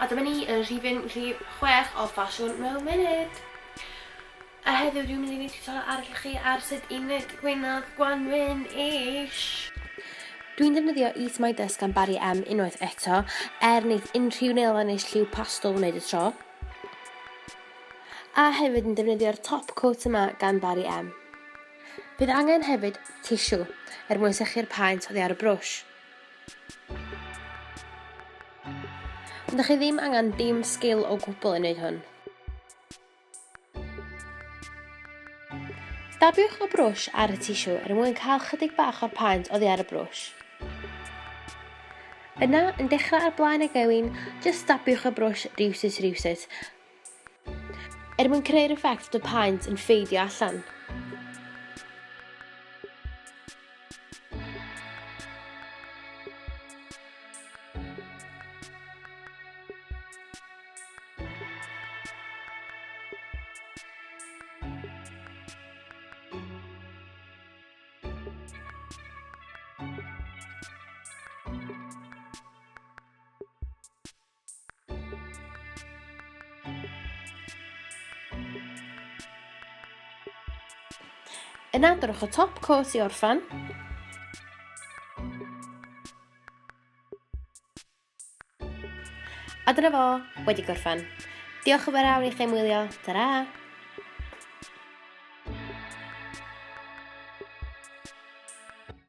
dyma ni yn rhifyn rhif 6 o Ffasiwn Mewn Munud. A heddiw dwi'n mynd i wneud tutorial arall i chi ar sut i wneud gwynaf gwanwyn-ish. Dwi'n defnyddio Eat My Dust gan Barry M unwaith eto, er wneith unrhyw nail varnish lliw pastel wneud y tro. A hefyd yn defnyddio'r top coat yma gan Barry M. Bydd angen hefyd tissue er mwyn sychu'r paent oddi ar y brwsh. Ond dych chi ddim angen dim sgil o gwbl i wneud hwn. Dabiwch y brwsh ar y tisiw er mwyn cael chydig bach o'r paent oddi ar y brwsh. Yna, yn dechrau ar blaen y gewin, jyst dabiwch y brwsh rywsut rywsut, er mwyn creu'r effect fod y paent yn ffeidio allan. Yna, dorrwch y top coat i orffen. A dyna fo, wedi gorffen. Diolch yn fawr iawn i chi am wylio. Ta-ra!